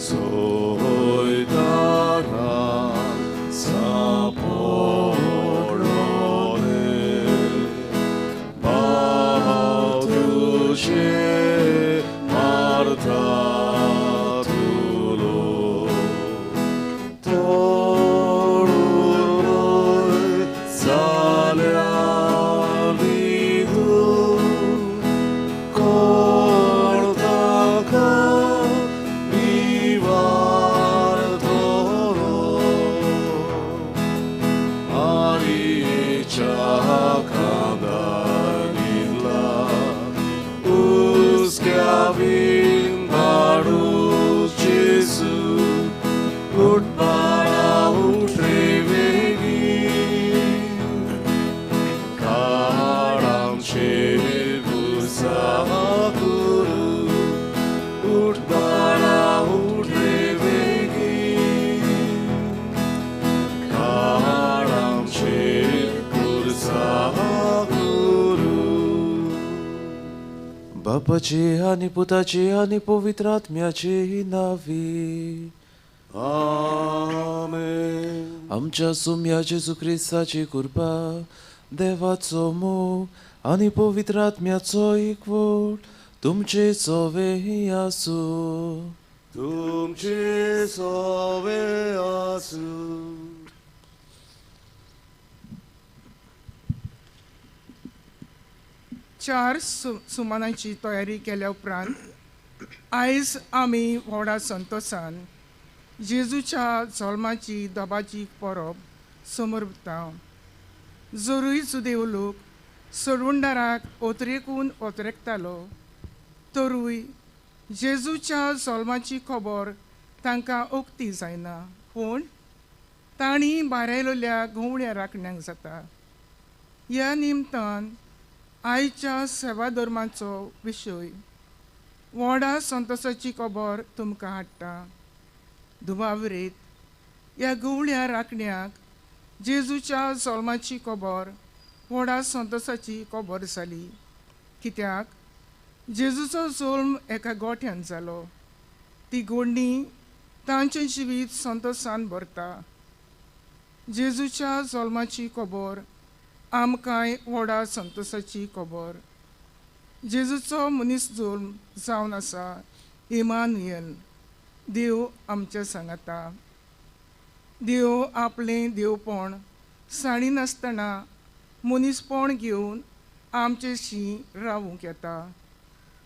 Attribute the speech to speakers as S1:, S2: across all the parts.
S1: सोयताना सापोडलोले भाव तुजे मारता तुलो तोडून जाल्यार तूं कोण ताका निवारतलो आरीच्या खांदार न्हिदला हुस्क्या बीन बाळू जेजू उठ बाळा उठ रे बेगीन काळांचेर गुस्सा करू उठ बाळा उठ रे बेगीन काळांचेर गुस्सा करू.
S2: बापाचे आनी पुताचे आनी पवित्र आत्म्याचे नावी.
S1: आमेन.
S2: आमच्या सुम्या जेजू क्रिस्ताची कृपा, देवाचो मोग आनी पवित्र आत्म्याचो एकवट तुमचे सोवे आसूं.
S1: तुमचे सोवे आसूं.
S3: चार सुमानाची तयारी केल्या उपरांत आयज आमी व्हडा संतोसान जेजूच्या जल्माची दबाची परब समर्पता. जरूय जुदेव लोक सोडवणदाराक ओतरेकून ओतरेकतालो तरूय जेजूच्या जल्माची खबर तांकां उक्ती जायना, पूण तांणी बारायलोल्या घुंवड्या राखण्यांक जाता. ह्या निमतान आयच्या सेवा धर्माचो विशय व्हडा संतोसाची खबर तुमकां हाडटा. दुबावरेत ह्या घुंवड्या राखण्याक जेजूच्या जल्माची खबर व्हडा संतोसाची खबर जाली, कित्याक जेजूचो जल्म एका गोठ्यान जालो. ती गोडणी तांचें जिवीत संतोसान भरता. जेजूच्या जल्माची खबर आमकांय व्हडा संतोसाची खबर. जेजूचो मनीस जल्म जावन आसा इमानुएल, देव आमच्या सांगाता. देव आपलें देवपण साणिनासतना मनीसपण घेवन आमचेशी रावूंक येता.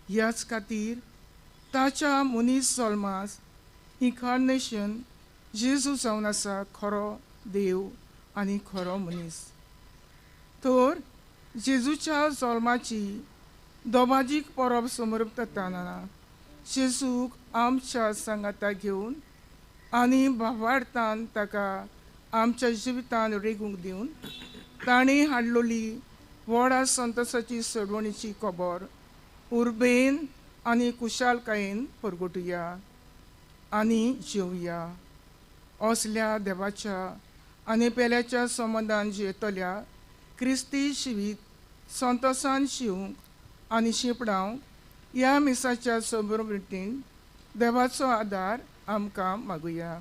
S3: ह्याच खातीर ताच्या मनीस जल्मास इन्कार्नेशन जेजू जावन आसा खरो देव आनी खरो मनीस. तर जेजूच्या जल्माची दोबाजीक परब समर्पताना जेजूक आमच्या सांगाता घेवन आनी भावार्थान ताका आमच्या जिवितान रेगूंक दिवन ताणें हाडलोली व्हडा संतोसाची सोडवणीची खबर उर्बेन आनी कुशालकायेन परगटुया आनी जेवया. असल्या देवाच्या आनी पेल्याच्या संबंदान जियेतल्या क्रिस्ती शिवीत संतोसान शिवंक आनी शिंपडावंक ह्या मिसाच्या समृद्धीन देवाचो आदार आमकां मागुया.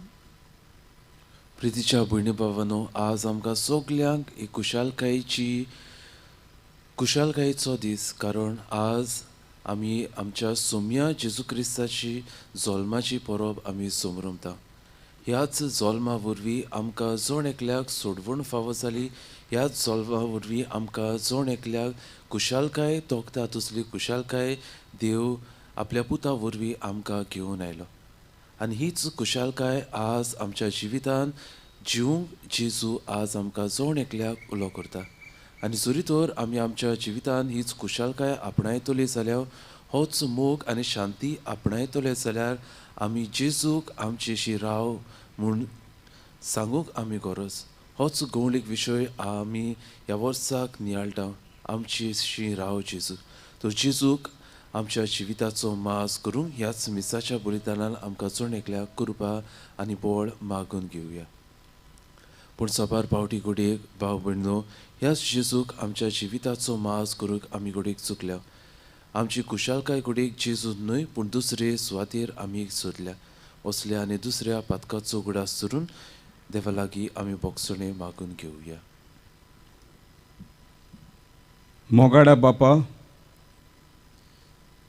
S2: प्रितीच्या भयणी भावांनो, आज आमकां सगल्यांक एक कुशालकायेचो दीस, कारण आज आमी आमच्या सोम्या जेजू क्रिस्ताची जल्माची परब आमी समरमता. ह्याच जल्मा वरवीं आमकां जण एकल्याक सोडवण फावो जाली. ह्याच जल्मा वरवीं आमकां जण एकल्याक कुशालकाय तोखता तसली कुशालकाय देव आपल्या पुता वरवीं आमकां घेवन आयलो. आनी हीच कुशालकाय आज आमच्या जिवितान जिवंक जेजू आज आमकां जण एकल्याक उलो करता. आनी जरी तर आमी आमच्या जिवितान हीच कुशालकाय आपणायतली जाल्यार, होच मोग आनी शांती आपणायतले जाल्यार आमी जेजूक आमचेशी राव म्हूण सांगूंक आमी गरज. होच गवळीक विशय आमी ह्या वर्साक नियाळटा, आमचेशी राव जेजू. तर जेजूक आमच्या जिविताचो मास करूंक ह्याच मिसाच्या बलिदानान आमकां जण एकल्याक कृपा आनी बळ मागून घेवया. पूण साबार पावटी घडयेक भाव भयणो ह्याच जेजूक आमच्या जिविताचो मास करूंक आमी घडयेक चुकल्या. आमची कुशालकाय घडयेक जेजू न्हय पूण दुसरे सुवातेर आमी सोदल्या. असल्या आनी दुसऱ्या पातकाचो उगडास धरून देवा लागीं आमी बोगसणे मागून घेवया.
S4: मोगाडा बापा,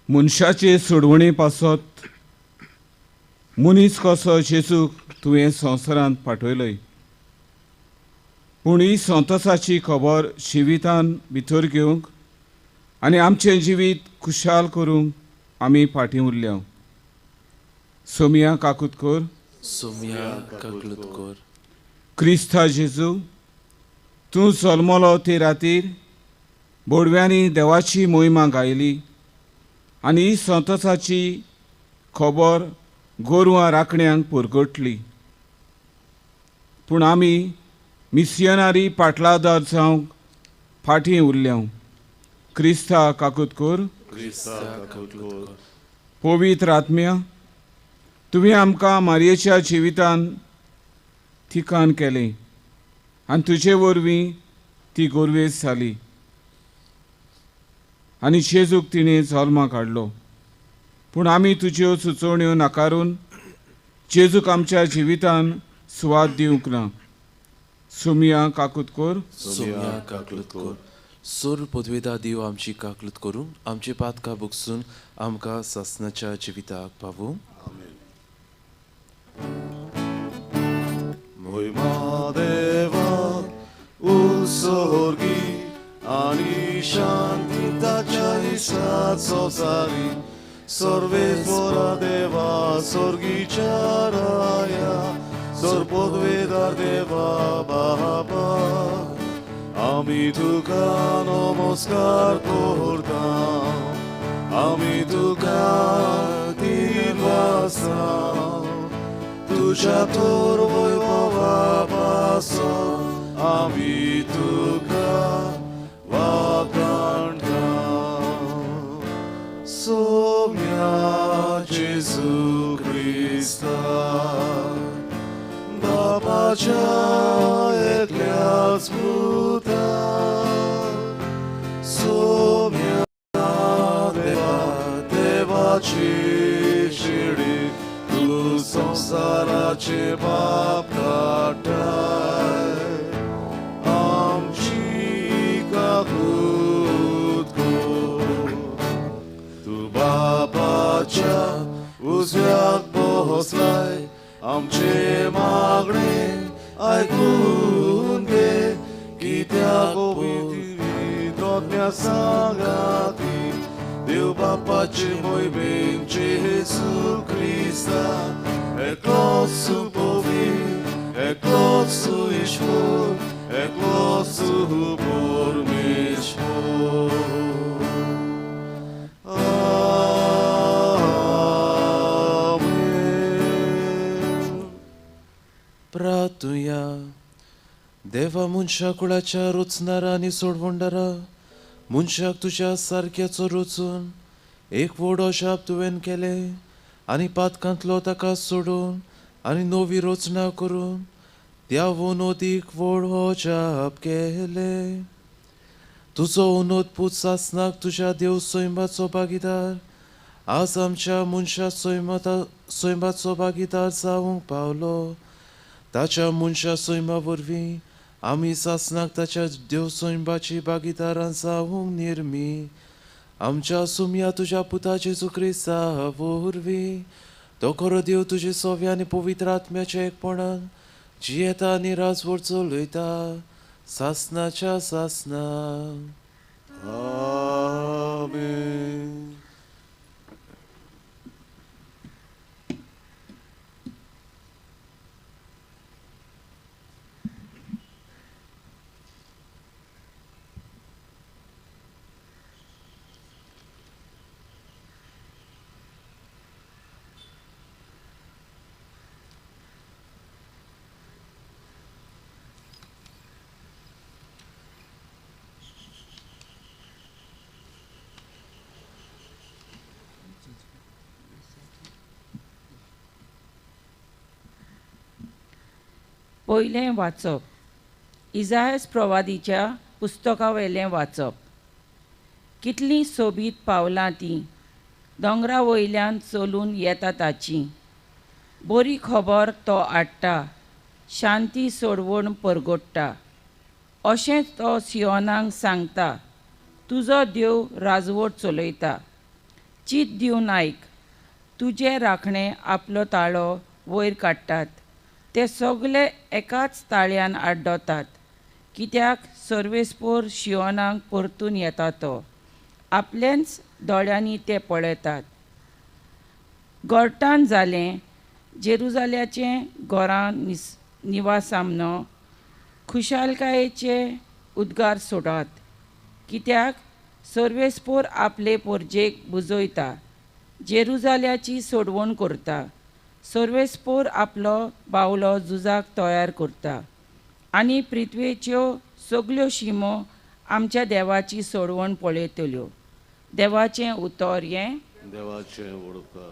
S4: मनशाचे सोडवणे पासत मनीस कसो जेजूक तुवें संवसारांत पाठयलय, पूण ही संतोसाची खबर जिवितान भितर घेवंक आनी आमचें जिवीत खुशाल करूंक आमी फाटीं उरल्या. सोमिया काकूत कर,
S2: सोमिया काकूत कर.
S4: क्रिस्ता जेजू, तूं जल्मलो ते रातीर बोडव्यांनी देवाची मोहिमा गायली आनी ही संतोसाची खबर गोरवां राखण्यांक पुरगटली. पूण आमी मिसियनारी पाटलादार जावंक फाटीं उरल्या. क्रिस्ता काकूत कर, पवित्र आत्म्या, तुवें आमकां मारयेच्या जिवितान ठिकाण केलें आनी तुजे वरवीं ती गोरवेज जाली आनी जेजूक तिणें जल्माक हाडलो. पूण आमी तुज्यो सुचोवण्यो नाकारून जेजूक आमच्या जिवितान सुवात दिवंक ना. सोमिया काकूत कर,
S2: सोमिया काकूत कर. सोर पदवेदा देव आमची काकलूत करूं, आमचे पातकां भोगसून आमकां सासणाच्या जिविताक पावूं.
S1: मोहिमा देवा उत्सर्गी आनी शांती ताच्या दिसात संवसारी सर्वेस्वरा देवा स्वर्गीच्या राया सोर पदवेदार देवा बाबा आमी तुका नमस्कार करता, आमी तुका दिनवासा, तुज्या थोर वैभवा पासत आमी तुका वाखाणटा. सोम्या जेजू क्रिस्ता बापाच्या एकल्याच पुता, सोम्या देवा देवाची शिडी तूं संवसाराचे पाप काडटाय, आमची काकूत कर. तूं बापाच्या उजव्याक बसलाय, आमचे मागणे आयकून घे, कित्याक पवित्र सांगाती देव बापाचे मोहिमेन जेजू क्रिस्ता एकलोच पवित्र, एकलोच ईश्वर, एकलोच परमेश्वर.
S2: प्रातुया देवा, मनशा कुळाच्या रचणारा आनी सोडवणदारा, मनशाक तुज्या सारक्याचो रचून एक व्हड अजाप तुवें केलें आनी पातकांतलो ताका सोडून आनी नवी रचना करून त्या अदीक व्हड अजाप केलें. तुजो उनोद पूत सासणाक तुज्या देव सैमाचो भागीदार आज आमच्या मनशा सैमाचो भागीदार जावंक पावलो. ताच्या मनशा सैमा वरवीं आमी सासणाक ताच्या देव सैमाची भागीदारां जावंक निर्मी. आमच्या सुमया तुज्या पुता जेजू क्रिस्ता वरवीं तो खरो देव तुजे सव्या आनी पवित्र आत्म्याच्या एकपणान जियेता आनी राजवट चलयता सासणाच्या सासणा.
S1: आमेन.
S5: पयलें वाचप इजायस प्रवादीच्या पुस्तका वयलें वाचप. कितलीं सोबीत पावलां तीं दोंगरा वयल्यान चलून येता ताचीं, बरी खबर तो हाडटा, शांती सोडवण परगोडटा. अशेंच तो सियोनाक सांगता, तुजो देव राजवट चलयता. चीत दिवन आयक, तुजे राखणे आपलो ताळो वयर काडटात, ते सगळे एकाच ताळ्यान आड्डतात. कित्याक सर्वेस्पोर शियोनाक परतून येता तो, आपलेंच दोळ्यांनी ते पळयतात. गोरटान जालें जेरुजाल्याचें घरां निवासामनो खुशालकायेचे उद्गार सोडात, कित्याक सर्वेस्पोर आपले पोरजेक बुजयता, जेरुजाल्याची सोडवण करता. सर्वेस्पोर आपलो बावलो झुजाक तयार करता आनी पृथ्वेच्यो सगल्यो शिमो आमच्या देवाची सोडवण पळयतल्यो. देवाचें उतर हें,
S1: देवाचें उडकार.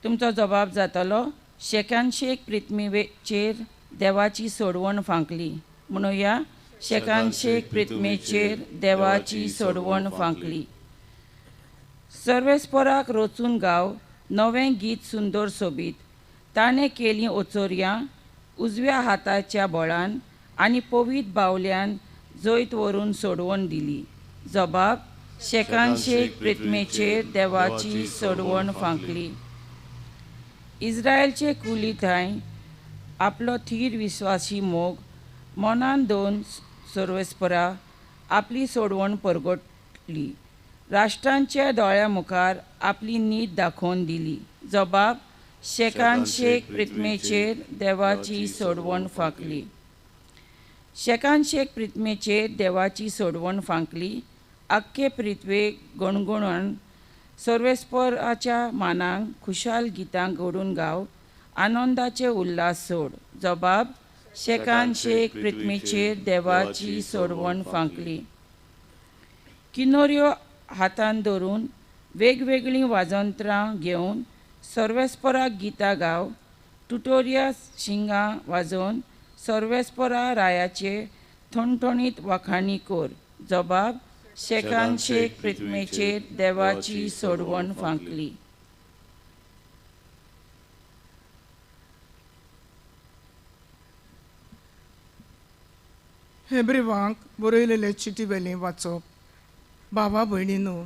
S5: तुमचो जबाब जातलो, शेकानशेक पृथ्वीचेर देवाची सोडवण फांकली. म्हणुया, शेकानशेक पृथ्वीचेर देवाची सोडवण फांकली. सर्वेस्पोराक रचून गाव नवें गीत सुंदर सोबीत. ताणें केलीं ओचोरयां उजव्या हाताच्या बळान आनी पवीत बावल्यान जैत व्हरून सोडवण दिली. जबाब, शेकानशेक पृथ्वीचेर देवाची सोडवण फांकली. इस्रायलचे कुली थंय आपलो थीर विस्वासी मोग मनान दोन सर्वेस्परा आपली सोडवण परगटली. राष्ट्रांच्या दोळ्या मुखार आपली नीत दाखोवन दिली. जबाब, शेकानशेक पृथ्वीचेर देवाची सोडवण फांकली. शेकानशेक पृथ्वीचेर देवाची सोडवण फांकली. आख्खे पृथ्वेक गणगणून सर्वेस्पराच्या मानांक खुशाल गितां घडून गाव, आनंदाचे उल्हास सोड. जबाब, शेकानशेक पृथ्वीचेर देवाची सोडवण फांकली. किनोऱ्यो हातान धरून वेगवेगळीं वाजंत्रां घेवन सर्वेस्पराक गितां गाव, टुटोरिया शिंगां वाजोवन सर्वेस्परा रायाचे ठणठणीत वाखाणी कर. जबाब, शेकानशेक पृथ्वीचेर देवाची सोडवण फांकली.
S3: हेब्रेवांक बरयलेले चिटी वेलें वाचप. बाबा भयणीनो,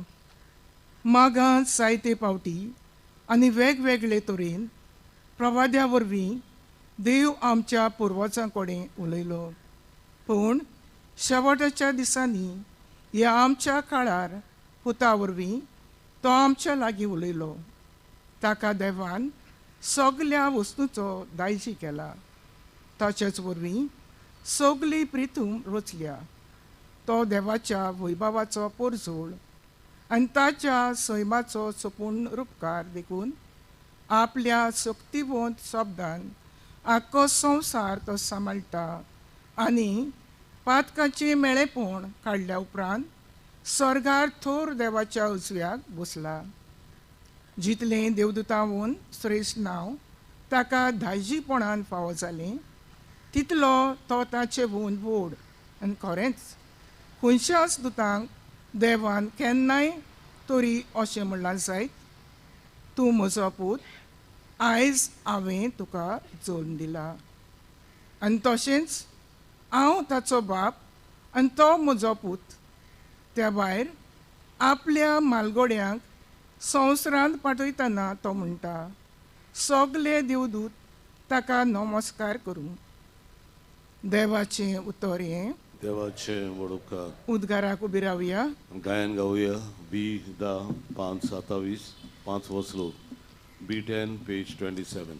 S3: मागांत जायते पावटी आनी वेगवेगळे तरेन प्रवाद्या वरवीं देव आमच्या पुर्वजां कडेन उलयलो, पूण शेवटाच्या दिसांनी ह्या आमच्या काळार पुता वरवीं तो आमच्या लागीं उलयलो. ताका देवान सगल्या वस्तूचो दायजी केला, ताचेच वरवीं सगली प्रितूम रचल्या. तो देवाच्या वैभवाचो पोरजोळ आनी ताच्या सैमाचो सपूर्ण रुपकार देखून आपल्या शक्तिवंत शब्दान आख्खो संवसार तो सांबाळटा आनी पातकाचें मेळेपण काडल्या उपरांत स्वर्गार थोर देवाच्या उजव्याक बसला. जितलें देवदूतावून श्रेश्ठ नांव ताका धायजीपणान फावो जालें, तितलो तो ताचे वून व्हड. आनी खरेंच खंयच्याच दुतांक देवान केन्नाय तरी अशें म्हणलां जायत, तूं म्हजो पूत, आयज हांवें तुका जल्म दिला. आनी तशेंच हांव ताचो बाप आनी तो म्हजो पूत. त्या भायर आपल्या मालगोड्यांक संवसारांत पाठयतना तो म्हणटा, सगले देवदूत ताका नमस्कार करूं. देवाचें उतर हें,
S1: देवाचें वडोकार.
S3: उद्गाराक उबी रावया,
S1: गायन गावया. बी 10 5 27 5 वसलो, बी 10 पेज 27.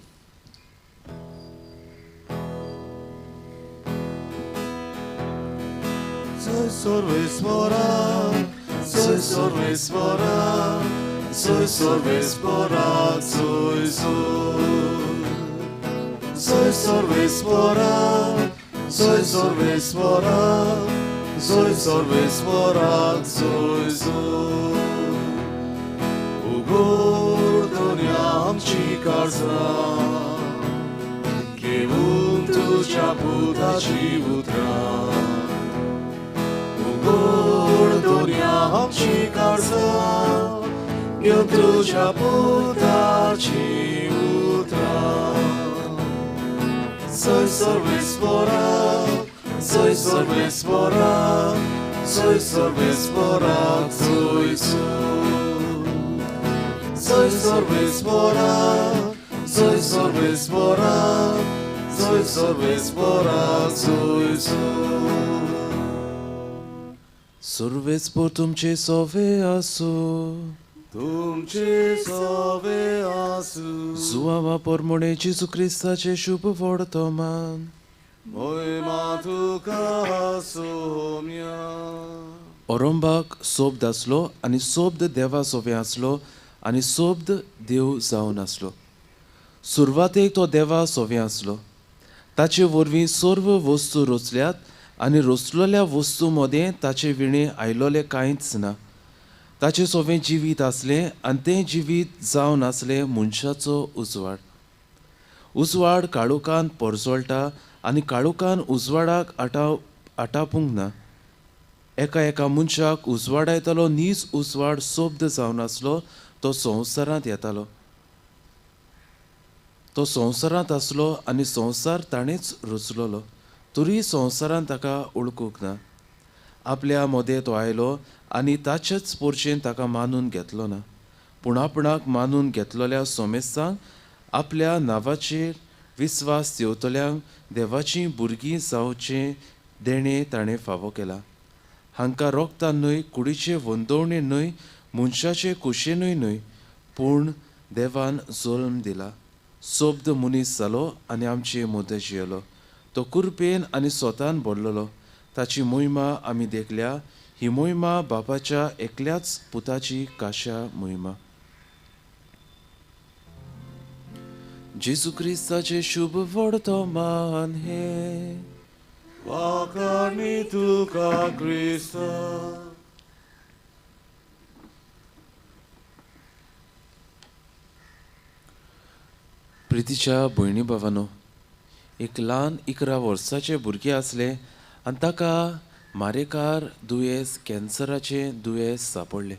S1: Soy सर्वेस्परा, soy सर्वेस्परा, soy सर्वेस्परा, soy soy. Soy सर्वेस्परा, soy सर्वेस्परा, soy सर्वेस्परा, soy soy. उगोड दोन्या आमची काळजां, घेवन तुज्या पुताची उतरां. उगोड दोन्या आमची काळजां, घेवन तुज्या पुताची Soy सर्वेस्पोराक, soy सर्वेस्पोराक, soy सर्वेस्पोराक, soy soy सर्वेस्पोराक, soy सर्वेस्पोराक, soy सर्वेस्पोराक, soy
S2: सर्वेस्पोर तुमचे सोवे आसूं.
S1: तुमचे सोवे आसूं.
S2: जुवावा पोरमोणे जेजू क्रिस्ताचें शुभ वर्तमान.
S1: मोहिमा तुका सोम्या.
S2: ओरंबाक सोब्द आसलो आनी सोब्द देवा सोवे आसलो आनी सोब्द देव जावन आसलो. सुरवातेक तो देवा सोवे आसलो. ताचे वरवीं सर्व वस्तू रचल्यात आनी रचलेल्या वस्तू मदें ताचे विणें आयलोलें कांयच ना. ताचें सोवें जिवीत आसलें आनी तें जिवीत जावन आसलें मनशाचो उजवाड. उजवाड काळोखान परजळटा आनी काळोखान उजवाडाक आटापूंक ना. एका एका मनशाक उजवाडायतलो नीज उजवाड सोब्द जावन आसलो. तो संवसारांत येतालो, तो संवसारांत आसलो आनी संवसार ताणेंच रचलोलो, तरी संवसारान ताका वळखूंक ना. आपल्या मदें तो आयलो आनी ताचेच पोरशेन ताका मानून घेतलो ना. पूण आपणाक मानून घेतलेल्या सोमेस्तांक आपल्या नांवाचेर विस्वास दवरतल्यांक देवाचीं भुरगीं जावचें देणें ताणें फावो केलां. हांकां रोगतान न्हय, कुडीचे वंदवणे न्हय, मनशाचे कुशेनूय न्हय, पूण देवान जल्म दिला. सोब्द मनीस जालो आनी आमचे मदें जियेलो. तो कुरपेन आनी स्वतान भरलेलो. ताची मोहिमा आमी देखल्या. ही मोहिमा बापाच्या एकल्याच पुताची काशा मोहिमा. जेजू क्रिस्ताचें शुभ वर्तमान हें.
S1: वाखाणी तुका क्रिस्ता.
S2: प्रितीच्या भयणी भावानो, एक ल्हान 11 वर्साचें भुरगें आसलें आनी ताका मारेकार दुयेंस, कॅन्सराचें दुयेंस सांपडलें.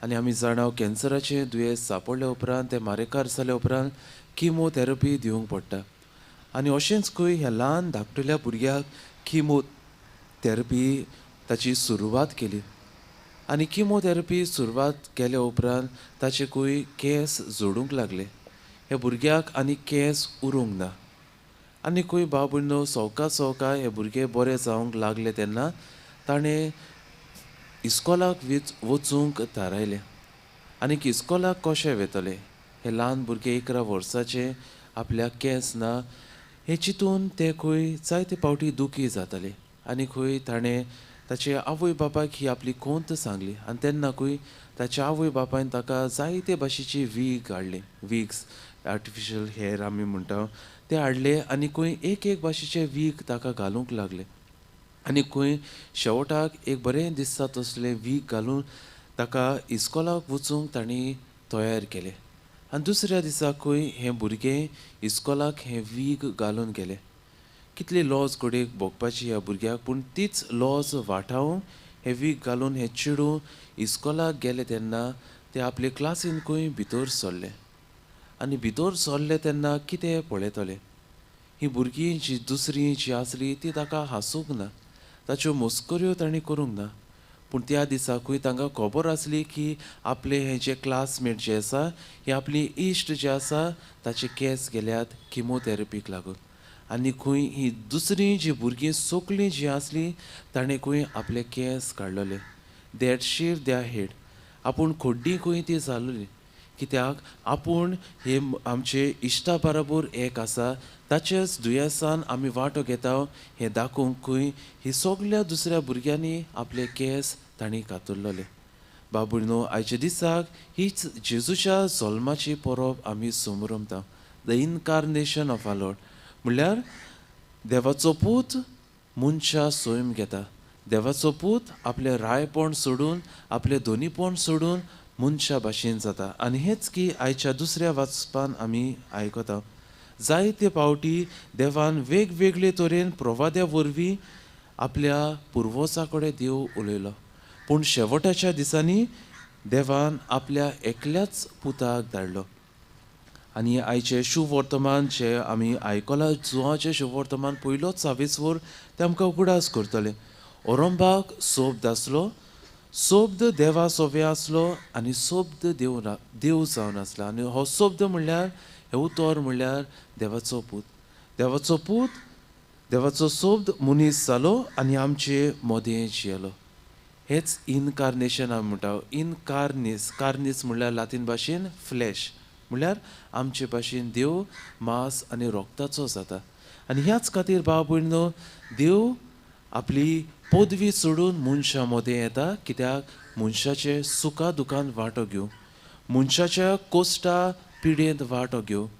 S2: आनी आमी जाणा कॅन्सराचें दुयेंस सांपडल्या उपरांत, तें मारेकार जाल्या उपरांत किमोथेरपी दिवंक पडटा. आनी अशेंच खंय ह्या ल्हान धाकटुल्या भुरग्याक किमोथेरपी ताची सुरवात केली. आनी किमोथेरपी सुरवात केल्या उपरांत ताचे खंय केंस जोडूंक लागले. ह्या भुरग्याक आनी केंस उरूंक ना. आनी खंय भाव भयणो सवका सवका हे भुरगे बरे जावंक लागले तेन्ना ताणें इस्कोलाक वचूंक थारायलें. आनीक इस्कोलाक कशें वेतलें? हे ल्हान भुरगे 11 वर्साचे, आपल्याक केंस ना हें चिंतून ते खंय जायते फावटी दुखी जाताले. आनी खंय ताणें ताचे आवय बापायक ही आपली खंत सांगली. आनी तेन्ना खंय ताच्या आवय बापायन ताका जायते भाशेची वीग हाडली. विग्स, आर्टिफिशियल हेर आमी म्हणटा ते हाडले. आनी खंय एक एक भाशेचे वीग ताका घालूंक लागले. आनी खंय शेवटाक एक बरें दिसता तसलें वीग घालून ताका इस्कोलाक वचूंक तांणी तयार केलें. आनी दुसऱ्या दिसा खंय हें भुरगें इस्कोलाक हें वीग घालून गेलें. कितली लॉज घडयेक भोगपाची ह्या भुरग्याक, पूण तीच लॉज वाटावंक हें वीग घालून हें चेडूं इस्कोलाक गेलें तेन्ना ते आपले क्लासीन खंय भितर सरलें. आनी भितर सरलें तेन्ना कितें पळयतलें? हीं भुरगीं जी दुसरीं जी आसली ती ताका हांसूंक ना, ताच्यो मस्कऱ्यो तांणी करूंक ना. पूण त्या दिसाकूय तांकां खबर आसली की आपले हे जे क्लासमेट जे आसा, हे आपली इश्ट जे आसा ताचे केंस गेल्यात किमोथेरपीक लागून. आनी खंय ही दुसरीं जी भुरगीं सगळीं जीं आसलीं ताणें खंय आपले केंस काडलेले. That शेव द्या हेड. आपूण खोड्डी खंय ती जालोली, कित्याक आपूण हे आमचे इश्टा बराबर एक आसा, ताचेच दुयेंसान आमी वांटो घेता हें दाखोवंक खंय ही सगल्या दुसऱ्या भुरग्यांनी आपले केंस तांणी कातरलेले. बाबुळनो, आयच्या दिसाक हीच जेजूच्या जल्माची परब आमी समरमता. The incarnation of our Lord म्हणल्यार देवाचो पूत मनशा सैम घेता. देवाचो पूत आपलें रायपण सोडून, आपलें धोनीपण सोडून मनशा भाशेन जाता. आनी हेंच की आयच्या दुसऱ्या वाचपान आमी आयकता. जायते फावटी देवान वेगवेगळे तरेन प्रवाद्या वरवीं आपल्या पुर्वजा कडेन देव उलयलो, पूण शेवटाच्या दिसांनी देवान आपल्या एकल्याच पुताक धाडलो. आनी आयचें शुभवर्तमान जें आमी आयकलां, जुवाचें शुभवर्तमान पयलोच सावेसवर तें आमकां उगडास करतलें. ओरंबाक सोब्द आसलो, सोब्द देवा सोवे आसलो आनी सोब्द देव देव जावन आसलो. आनी हो सोब्द म्हणल्यार, हें उतर म्हणल्यार देवाचो पूत. देवाचो पूत, देवाचो सोब्द मनीस जालो आनी आमचे मदें जियेलो. हेच इनकार्नेशन आमी म्हणटा. इनकार्नीस, कार्नीस म्हणल्यार लातीन भाशेन फ्लॅश, म्हणल्यार आमचे भाशेन देव मांस आनी रोगताचो जाता. आनी ह्याच खातीर भाव भयणो, देव आपली पदवी सोडून मनशां मदें येता, कित्याक मनशाचे सुखा दुखान वांटो घेवंक, मनशाच्या कोश्टा पिडेंत वांटो घेवंक,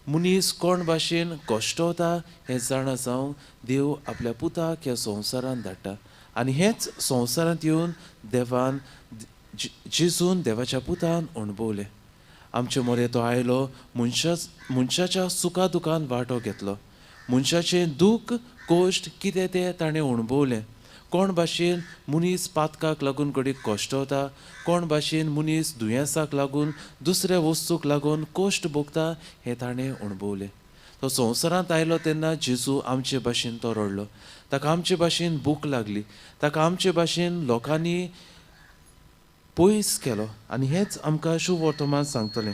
S2: मनीस कोण भाशेन कश्टवता हें जाणा जावंक देव आपल्या पुताक ह्या संवसारांत धाडटा. आनी हेंच संवसारांत येवन देवान जेजून देवाच्या पुतान अणभवलें. आमचे मदें तो आयलो, मनशाच्या सुखा दुखान वांटो घेतलो, मनशाचें दूख कश्ट कितें तें ताणें अणभवलें. कोण भाशेन मनीस पातकाक लागून घडये कश्टवता, कोण भाशेन मनीस दुयेंसाक लागून दुसऱ्या वस्तूक लागून कश्ट भोगता हें ताणें अणभवलें. तो संवसारांत आयलो तेन्ना जेजू आमचे भाशेन तो रडलो, ताका आमचे भाशेन भूक लागली, ताका आमचे भाशेन लोकांनी पयस केलो. आनी हेंच आमकां शुभवर्तमान सांगतलें.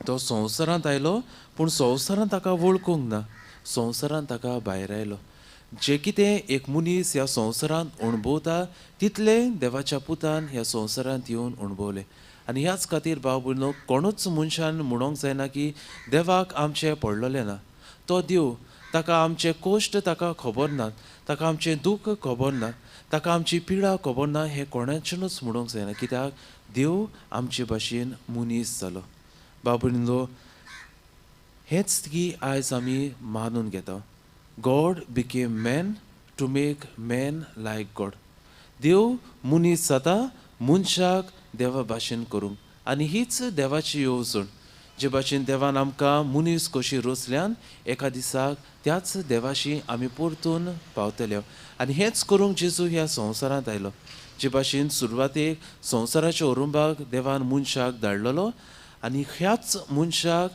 S2: तो संवसारांत आयलो पूण संवसारांत ताका वळखूंक ना, संवसारांत ताका भायर आयलो. जें कितें एक मनीस ह्या संवसारांत अणभवता तितलें देवाच्या पुतान ह्या संवसारांत येवन अणभवलें. आनी ह्याच खातीर भाव भयणो, कोणूच मनशान म्हणोंक जायना की देवाक आमचें पडलेलें ना. तो देव, ताका आमचें कश्ट ताका खबर ना, ताका आमचें दूख खबर ना, ताका आमची पिडा खबर ना, हें कोणाच्यानूच म्हणूंक जायना, कित्याक देव आमचे भाशेन मनीस जालो. भाव भयणीनो, हेंच की आयज आमी मानून घेता. God became man to make man like God. देव मनीस जाता मनशाक देवा भाशेन करूंक. आनी हीच देवाची येवजण. जे भाशेन देवान आमकां मनीस कशी रचल्यान एका दिसाक त्याच देवाशी आमी परतून पावतले. आनी हेंच करूंक जेजू ह्या संवसारांत आयलो. जे भाशेन सुरवातेक संवसाराच्या ओरुंबाक देवान मनशाक धाडलेलो आनी ह्याच मनशाक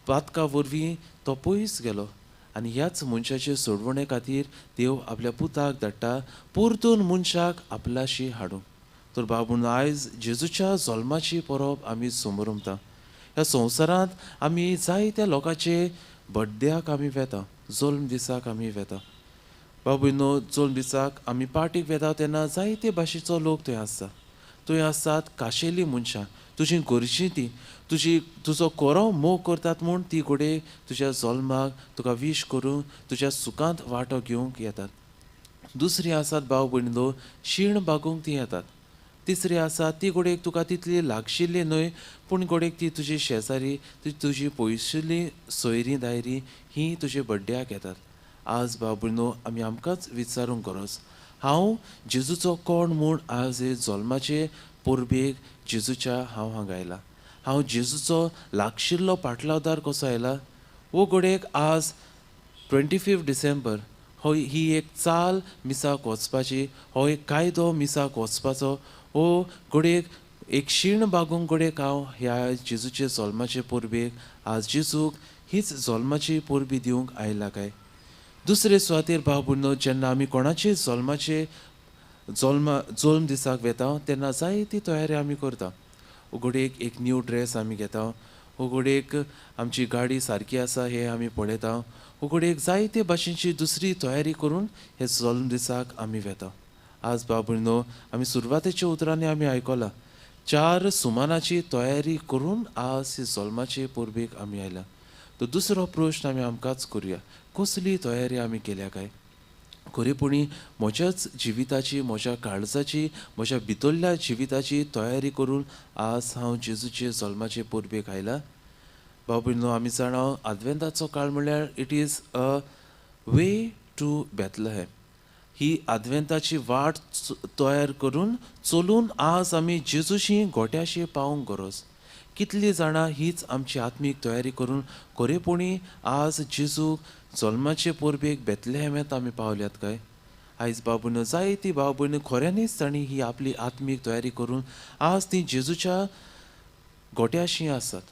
S2: पातका वरवीं तो पयस गेलो. आनी ह्याच मनशाचे सोडवणे खातीर देव आपल्या पुताक धाडटा परतून मनशाक आपल्याशी हाडूंक. तर बाबून आयज जेजूच्या जल्माची परब आमी समरमता. ह्या संवसारांत आमी जायत्या लोकांचे बड्ड्याक आमी वेता, जल्म दिसाक आमी वेता. बाबूनो, जल्म दिसाक आमी पार्टीक वेता तेन्ना जायते भाशेचो लोक थंय आसता. थंय आसतात खाशेली मनशां, तुजी गरजी ती तुजी तुजो कोरो मोग करतात म्हूण ती घडये तुज्या जल्माक तुका वीश करूंक तुज्या सुखांत वांटो घेवंक येतात. दुसरी आसात भाव भयणीनो, शीण बागोवंक ती येतात. तिसरी आसा ती घडयेक तुका तितली लागशिल्ली न्हय पूण घडयेक ती तुजी शेजारी, ती तुजी पयसुल्ली सोयरीं दायरीं ही तुजे बड्ड्याक येतात. आज भाव भयणीनो, आमी आमकांच विचारूंक गरज, हांव जेजूचो कोण म्हूण आज हे जल्माचे परबेक जेजूच्या हांव हांगा आयला, हांव जेजूचो लागशिल्लो पाटलावदार कसो आयला. वो घडयेक आज 25 डिसेंबर हो ही एक चाल मिसाक वचपाची, हो एक कायदो मिसाक वचपाचो, हो घडयेक एक शीण बागोवंक घडयेक हांव ह्या जेजूचे जल्माचे परबेक आज जेजूक हीच जल्माची परबी दिवंक आयला काय. दुसरे सुवातेर भाव भयणीनो, जेन्ना आमी कोणाचे जल्माचे जल्म दिसाक वेता तेन्ना जायती तयारी आमी करता. घडयेक एक न्यू ड्रेस आमी घेता, घडयेक आमची गाडी सारकी आसा हें आमी पळयता, घडयेक जायते भाशेची दुसरी तयारी करून हे जल्म दिसाक आमी वेता. आज भाव भयणीनो, आमी सुरवातेच्या उतरांनी आमी आयकलां, 4 सुमानाची तयारी करून आज हे जल्माचे परबेक आमी आयला. तर दुसरो प्रश्न आमी आमकांच करुया, कसली तयारी आमी केल्या काय? खरेपणी म्हज्याच जिविताची, म्हज्या काळजाची, म्हज्या भितरल्या जिविताची तयारी करून आज हांव जेजूचे जल्माचे परबेक आयला. भाव भयणीनो, आमी जाणा आदवेंताचो काळ म्हणल्यार it is a way to Bethlehem. ही आदवेंताची वाट तयार करून चलून आज आमी जेजूशी गोट्याशी पावूंक गरज. कितली जाणां हीच आमची आत्मीक तयारी करून खरेपणी आज जेजूक जल्माचे परबेक बेतलेहेमांत आमी पावल्यात काय? आयज भाव भयणीनो, जायती भाव भयणी खऱ्यांनीच तांणी ही आपली आत्मीक तयारी करून आज ती जेजूच्या गोट्याशी आसात.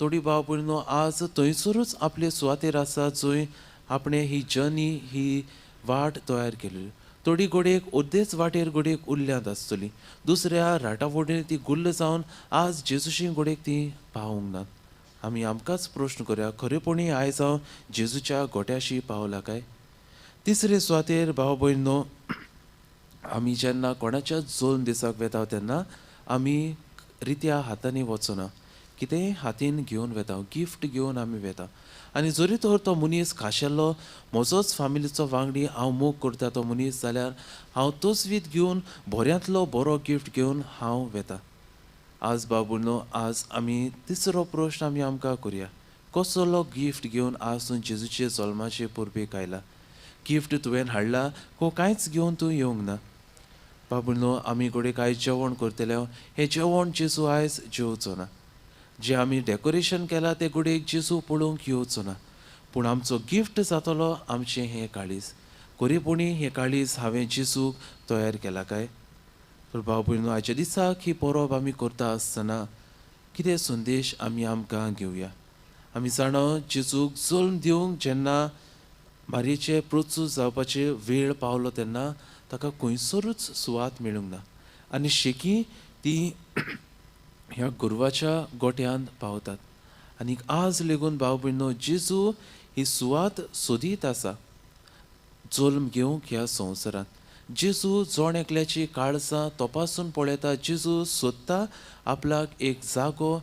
S2: थोडी भाव भयणीनो आज थंयसरूच आपले सुवातेर आसा जंय आपणें ही जर्नी ही वाट तयार केली. थोडी घडयेक अर्देच वाटेर घडयेक उरल्यांत आसतली, दुसऱ्या राटावोडीर ती गुल्ल जावन आज जेजूशी घडयेक ती पावूंक नात. आमी आमकांच प्रश्न करया, खरेपणी आयज हांव जेजूच्या गोट्याशी पावला काय? तिसरे सुवातेर भाव भयणीनो आमी जेन्ना कोणाच्या जल्म दिसाक वेता तेन्ना आमी रित्या हातांनी वचना, कितेंय हातीन घेवन वेता, गिफ्ट घेवन आमी वेता. आनी जरी तर तो मनीस खाशेलो म्हजोच फामिलीचो वांगडी हांव मोग करता तो मनीस जाल्यार हांव तोच घेवन बऱ्यांतलो बरो गिफ्ट घेवन हांव वेता. आज बाबुनो आज आमी तिसरो प्रश्न आमी आमकां करया, कसलो गिफ्ट घेवन आज तूं जेजूचे जल्माचे परबेक आयला? गिफ्ट तुवें हाडला को कांयच घेवन तूं येवंक ना? बाबुनो आमी घडये कांय जेवण करतले, हें जेवण जेजू आयज जेवचो ना. जें आमी डेकोरेशन केलां तें घडयेक जेजू पळोवंक येवचो ना, पूण आमचो गिफ्ट जातलो आमचें हें काळीज. खरेपणी हें काळीज हांवें जेजूक तयार केलां काय? तर भाव भयणीनो आयच्या दिसाक ही परब आमी करता आसतना कितें संदेश आमी आमकां घेवया? आमी जाणा जेजूक जल्म दिवंक जेन्ना मारयेचें प्रोत्सूत जावपाचे वेळ पावलो तेन्ना ताका खंयसरूच सुवात मेळूंक ना आनी शेकी ती ह्या गोरवाच्या गोट्यांत पावतात. आनी आज लेगून भाव भयणीनो जेजू ही सुवात सोदीत आसा जल्म घेवंक ह्या संवसारांत. जेजू जण एकल्याची काळजां तपासून पळयता, जेजू सोदता आपल्याक एक जागो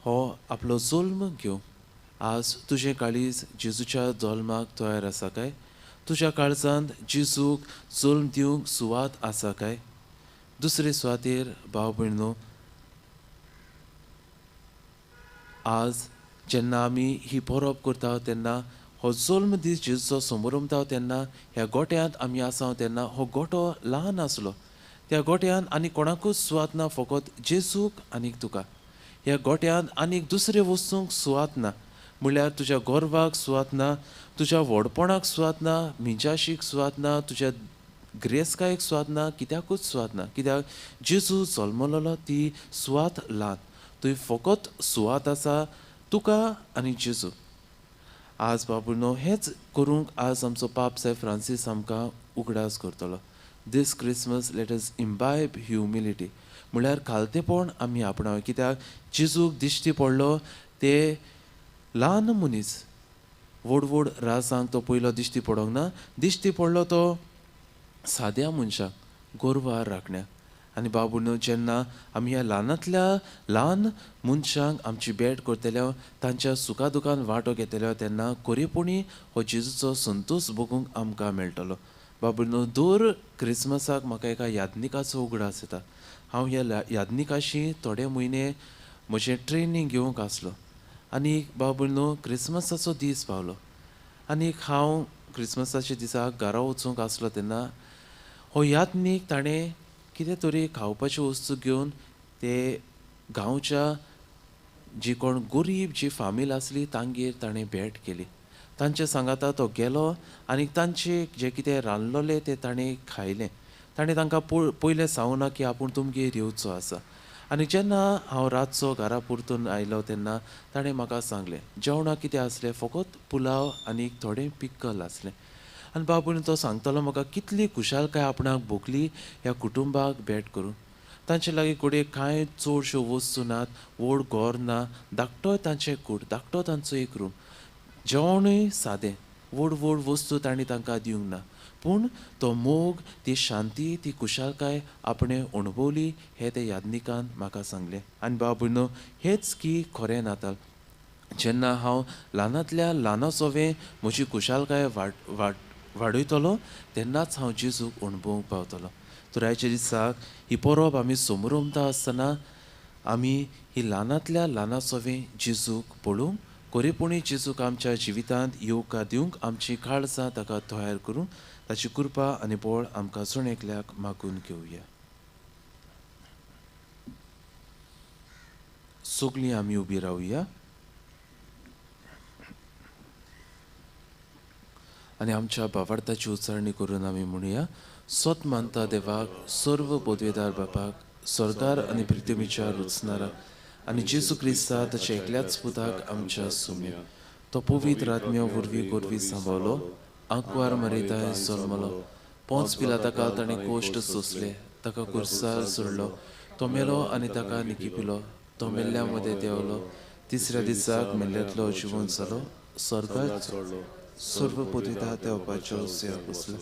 S2: हो आपलो जल्म घेवंक. आज तुजें काळीज जेजूच्या जल्माक तयार आसा काय? तुज्या काळजांत जेजूक जल्म दिवंक सुवात आसा काय? दुसरे सुवातेर भाव भयणीनो आज जेन्ना आमी ही परब करता तेन्ना हो जल्म दीस जेजूचो समरमता तेन्ना ह्या गोट्यांत आमी आसा तेन्ना हो गोटो ल्हान आसलो, त्या गोट्यांत आनी कोणाकूच सुवात ना, फकत जेजूक आनीक तुका. ह्या गोट्यांत आनीक दुसरे वस्तूंक सुवात ना, म्हणल्यार तुज्या गोरवाक सुवात ना, तुज्या व्हडपणाक सुवात ना, मिंजाशीक सुवात ना, तुज्या ग्रेसकायेक सुवात ना, कित्याकूच सुवात ना. कित्याक जेजू जल्मलेलो ती सुवात ल्हान, थंय फकत सुवात आसा तुका आनी जेजू. आज बाबुनो हेंच करूंक आज आमचो पाप साहेब फ्रांसीस आमकां उगडास करतलो. This Christmas let us imbibe humility, म्हणल्यार खालतेपण आमी आपणावं. कित्याक जेजूक दिश्टी पडलो ते ल्हान मनीस, व्हड व्हड राजांक तो पयलो दिश्टी पडोंक ना, दिश्टी पडलो तो साद्या मनशाक, गोरवां राखण्याक. आनी बाबुनो जेन्ना आमी ह्या ल्हानांतल्या ल्हान मनशांक आमची भेट करतले, तांच्या सुखा दुखान वांटो घेतले तेन्ना खरेपणी हो जेजूचो संतोश भोगूंक आमकां मेळटलो. बाबुनो दर क्रिसमसाक म्हाका एका यादनिकाचो उगडास येता. हांव ह्या यादनिकाशी थोडे म्हयने म्हजें ट्रेनींग घेवंक आसलो आनी बाबुनो क्रिसमसाचो दीस पावलो आनी हांव क्रिसमसाच्या दिसाक घरा वचूंक आसलो तेन्ना हो यादनीक ताणें कितें तरी खावपाच्यो वस्तू घेवन ते गांवच्या जी कोण गरीब जी फामील आसली तांगेर ताणें भेट केली. तांचे सांगाता तो गेलो आनी तांचे जें कितें रांदलोलें तें ताणें खायलें. ताणें तांकां पयलें सांगूना की आपूण तुमगेर येवचो आसा. आनी जेन्ना हांव रातचो घरा परतून आयलो तेन्ना ताणें म्हाका सांगलें जेवणाक कितें आसलें, फकत पुलाव आनी थोडें पिक्कल आसलें. आनी बाबून तो सांगतालो म्हाका कितली खुशालकाय आपणाक भोगली ह्या कुटुंबाक भेट करून. तांचे लागीं घडये कांय चडश्यो वस्तू नात, व्हड घर ना, धाकटोय तांचें कूड, धाकटो तांचो एक रूम, जेवणूय सादें, व्हड व्हड वस्तू तांणी तांकां दिवंक ना, पूण तो मोग, ती शांती, ती खुशालकाय आपणें अणभवली हें ते यादनिकान म्हाका सांगलें. आनी बाबूनो हेंच की खरें नाताल. जेन्ना हांव ल्हानांतल्या ल्हानासोवें म्हजी खुशालकाय वाड वाड वाडयतलो तेन्नाच हांव जेजूक अणभवूंक पावतलो. तर आयच्या दिसाक ही परब आमी समरमता आसतना आमी ही ल्हानांतल्या ल्हानासोवें जेजूक पळोवंक, खरेपणी जेजूक आमच्या जिवितांत येवकार दिवंक आमची काळजां ताका तयार करूंक ताची कृपा आनी बळ आमकां जण एकल्याक मागून घेवया. सगळीं आमी उबी रावया आनी आमच्या भावार्थाची उच्चारणी करून आमी म्हणुया, सत मानता देवाक, सर्व पदवेदार बापाक, सरदार आनी पृथ्वीच्या रुचणारा आनी जेजू क्रिस्ता ताच्या एकल्याच पुताक आमच्या सुम्या तो पवित्र आत्म्या वरवीं गोरवी सांबावलो आंकवार मरेताय जल्मलो पोंच पिलाताका ताणें कोश्ट सोंसले ताका कुर्सार सोडलो तो मेलो आनी ताका निकिपिलो तो मेल्ल्या मदें देंवलो तिसऱ्या दिसाक मेल्ल्यांतलो जिवन जालो स्वर्गात
S1: चडलो
S2: सर्व पदविता देवपाच्यो सेवा बसलो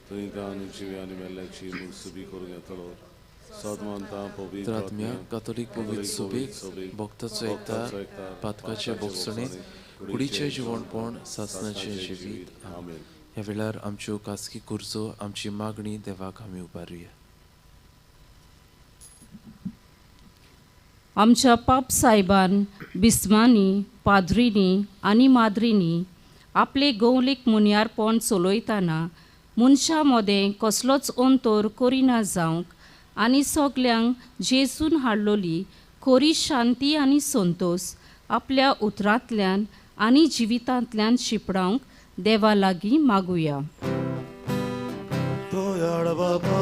S1: थंय आनी जिव्या आनी मेल्ल्याची मुसुबी करून येतलो सदमानता पवित्र
S2: आत्म्या कातोलीक पवित्र सुबेक भक्ताचो एकता पातकाचे भोगसणे कुडीचें जिवणपण सासनाचें जिवीत.
S1: आमेन.
S2: ह्या वेळार आमच्यो खासगी गरजो आमची मागणी देवाक आमी उबारुया.
S6: आमच्या पाप सायबान बिस्मांनी पाद्रींनी आनी माद्रींनी आपले गवलीक मुनियारपण चलयतना मनशां मदें कसलोच अंतर करिना जावंक आनी सगल्यांक जेजून हाडलोली खरी शांती आनी संतोस आपल्या उतरांतल्यान आनी जिवितांतल्यान शिंपडावंक देवा लागीं मागुया.
S1: दयाळ बाबा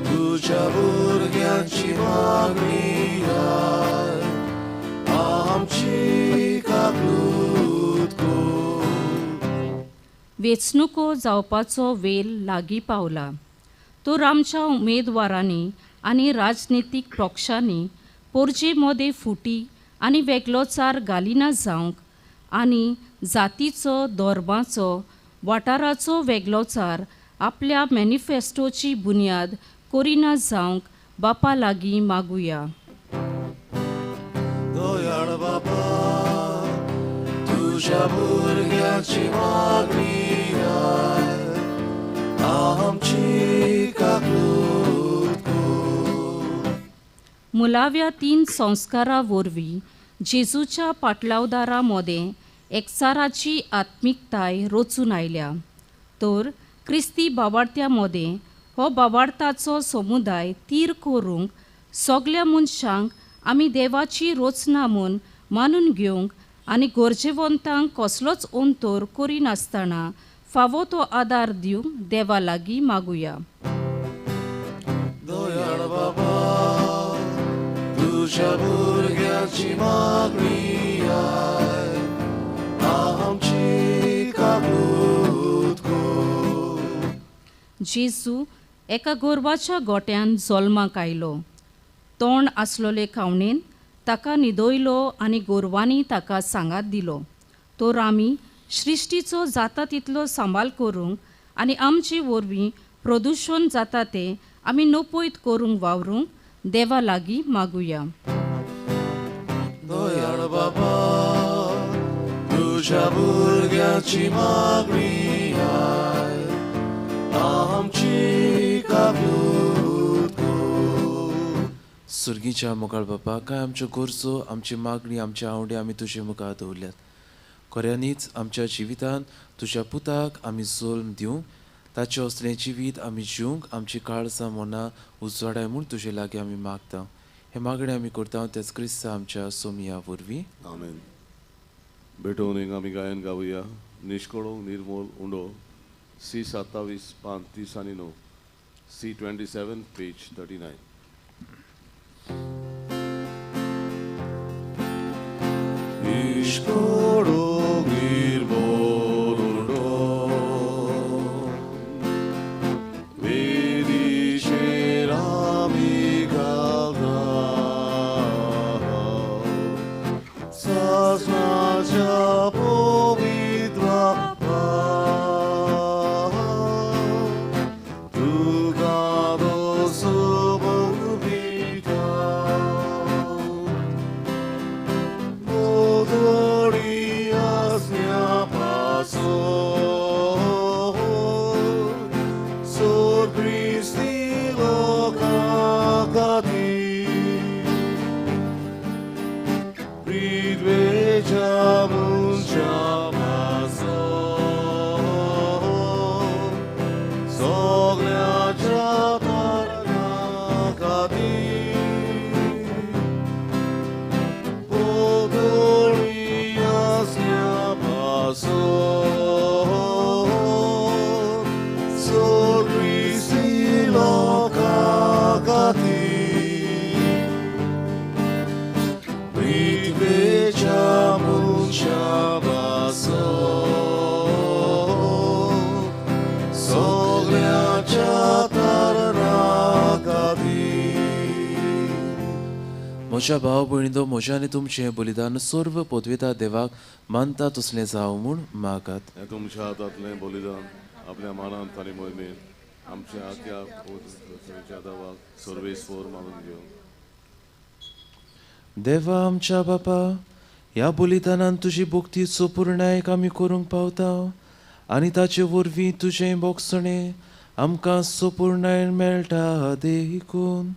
S1: तुज्या भुरग्यांची मागणी आय आमची काकलूत कर.
S6: वेंचणुको जावपाचो वेल लागीं पावला तर आमच्या उमेदवारांनी आनी राजनितीक पक्षांनी पोरजे मदें फुटी आनी वेगळोचार घालिना जावंक आनी जातीचो धर्माचो वाठाराचो वेगळोचार आपल्या मॅनिफेस्टोची बुन्याद करिना जावंक बापा लागीं मागुया.
S1: दयाळ बाबा तुज्या भुरग्यांची मागणी आय आमची काकलूत कर.
S6: मुलाव्या तीन संस्कारा वरवीं जेजूच्या पाटलावदारा मदें एकचाराची आत्मिकताय रचून आयल्या तर क्रिस्ती बाबार्थ्या मदें हो बाबार्थाचो समुदाय तीर करूंक सगल्या मनशांक आमी देवाची रचना म्हूण मानून घेवंक आनी गरजेवंतांक कसलोच अंतर करिनासतना फावो तो आदार दिवंक देवा लागीं मागुया.
S1: दयाळ बाबा तुज्या भुरग्यांची मागणी आय आमची काकलूत कर.
S6: जेजू एका गोरवाच्या गोट्यान जल्माक आयलो. तोंड आसलोले खावणेन ताका न्हिदयलो आनी गोरवांनी ताका सांगात दिलो. तर आमी सृश्टीचो जाता तितलो सांबाळ करूंक आनी आमचे वरवीं प्रदुशण जाता तें आमी नपयत करूंक वावरूंक देवा लागीं मागुया.
S1: दयाळ बाबा तुज्या भुरग्यांची मागणी आय आमची काकलूत कर.
S2: सुर्गीच्या मोगाळ बापा कांय आमच्यो गरजो आमची मागणी आमचे आवडे आमी तुजे मुखार दवरल्यात. खऱ्यांनीच आमच्या जिवितांत तुज्या पुताक आमी जल्म दिवंक ताचें असलें जिवीत आमी जिवंक आमची काळजां मनां उजवाडाय म्हूण तुजे लागीं आमी मागता. हे मागणें आमी करता तेच क्रिस्ता आमच्या सोमिया वरवीं.
S1: आमेन. भेटोवणेक आमी गायन गावया निश्कोळो निर्मोल उंडो सी 27 पान 30 आनी 9 सी 27 पेज 39. निश्कोळो निर्मोल उंडो वेदीचेर आमी घालता सासणाच्या पवित्र तुका दोसो.
S2: म्हज्या भाव भयणींनो, म्हज्या आनी तुमचें बलिदान सर्व पदवेता देवाक मानता तसलें जावं म्हूण मागात.
S1: हें तुमच्या हातांतलें बलिदान आपल्या मानांत आनी मोहिमेंत आमच्या आत्या देवाक सर्वेस्पर मानून घेवं.
S2: देवा आमच्या बापा, ह्या बलिदानान तुजी भक्ती सोपूर्णायक आमी करूंक पावता आनी ताचे वरवीं तुजें भोगसणें आमकां सोपूर्णायन मेळटा. देखून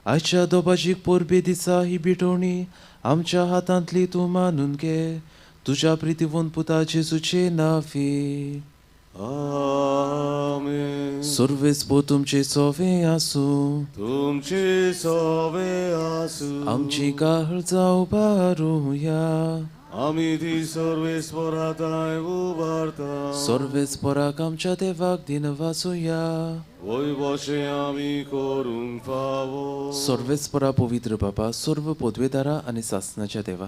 S2: आयच्या दोबाजीक परबे दिसा ही भेटवणी आमच्या हातांतली तूं मानून घे, तुज्या प्रितीवंत पुता जेजूचे नांवी.
S1: आमेन.
S2: सर्वेस्पर तुमचे सोवे आसूं.
S1: तुमचे सोवे आसूं.
S2: आमची काळजां उबारुया.
S1: आमी ती सर्वेस्परा थांय उबारता.
S2: सर्वेस्पराक आमच्या देवाक दिनवासुया.
S1: वय बशें आमी करूंक फावो.
S2: सर्वेस्परा पवित्र बापा, सर्व पदवेदारा आनी सासनाच्या देवा,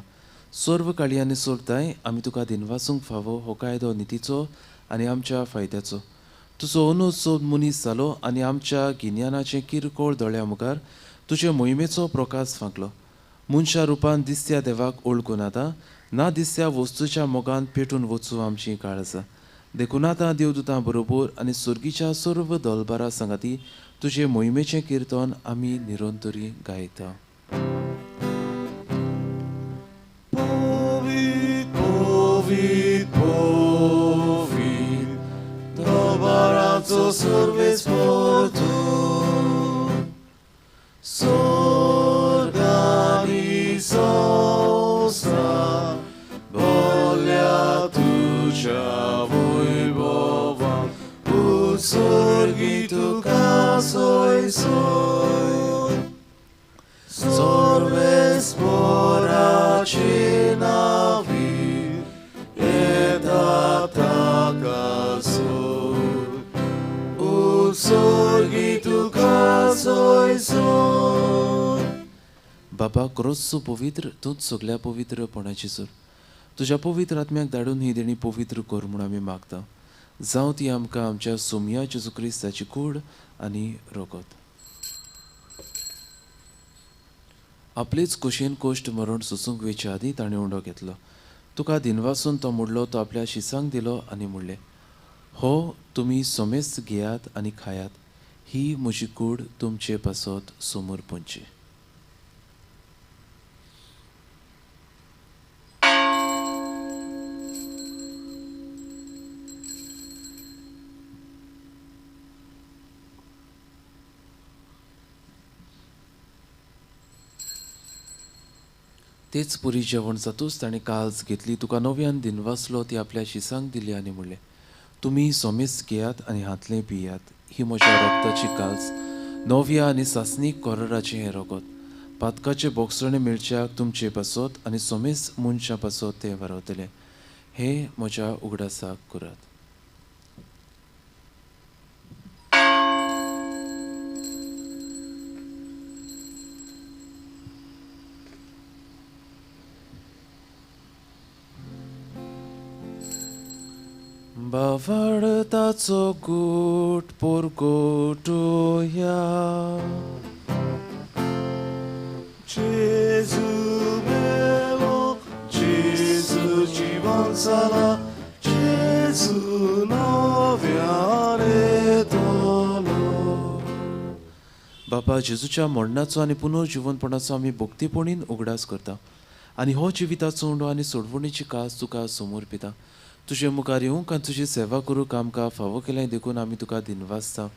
S2: सर्व काळी आनी सोरताय आमी तुका दिनवासूंक फावो हो कायदो नितीचो आनी आमच्या फायद्याचो. तुजो अनुज सोद मनीस जालो आनी आमच्या गिन्यानाचें किरकोळ दोळ्या मुखार तुजे मोहिमेचो प्रकाश फांकलो. मनशा रुपान दिसत्या देवाक ओळखून आतां ना दिसत्या वस्तूच्या मोगान पेटून वचूं आमची काळजां. देखून आतां देवदूतां बरोबर आनी सुर्गीच्या सर्व दलबारा सांगाती तुजे मोहिमेचें किर्तन आमी निरंतरी गायता.
S1: पवित्र पवित्र पवित्र दरबाराचो सर्वेस्पर तूं, स्वर्ग आनी संवसार भरल्या तुज्या वैभवान, उत्सर्गी तुका सोय सोय. सर्वेस्पराचे नांवी येता ताका सोय, उत्सर्गी तुका सोय सोय.
S2: बाबा, क्रोसचो पवित्र तूंच सगल्या पवित्रपणाची सूर. तुज्या पवित्र आत्म्याक धाडून ही देणी पवित्र कर म्हूण आमी मागता. जावं ती आमकां आमच्या सोमया जेजू क्रिस्ताची कूड आनी रगत. आपलेच कुशीन कोश्ट मरण सोसूंक वेचे आदीं ताणें उंडो घेतलो. तुका दिनवासून तो मोडलो, तो आपल्या शिसांक दिलो आनी म्हणलें, हो तुमी सोमेस्त घेयात आनी खायात, ही म्हजी कूड तुमचे पासत समोर पुंची. तेच पुरी जेवण जातूच ताणें काल्स घेतली, तुका नव्यान दिनवासलो, ती आपल्या शिसांक दिली आनी म्हणलें, तुमी सोमेस्त घेयात आनी हातलें पियात, ही म्हज्या रगताची काल्स, नव्या आनी सासणीक कोरराचें हें रगत, पातकाचें बोगसणें मेळच्याक तुमचे पासत आनी सोमेस्त मनशां पासत तें वारवतलें. हें म्हज्या उगडासाक करात. बावडताचो गूट पोरगोटुया.
S1: जेजू मेलो, जेजू जिवन जाला, जेजू नव्यान येतलो.
S2: बापा, जेजूच्या मरणाचो आनी पुनर्जिवनपणाचो आमी भक्तीपणीन उगडास करता आनी हो जिविताचो उंडो आनी सोडवणीची कास तुका समोर पिता. तुजे मुखार येवंक आनी तुजी सेवा करूंक आमकां फावो केलें देखून आमी तुका दिनवासता.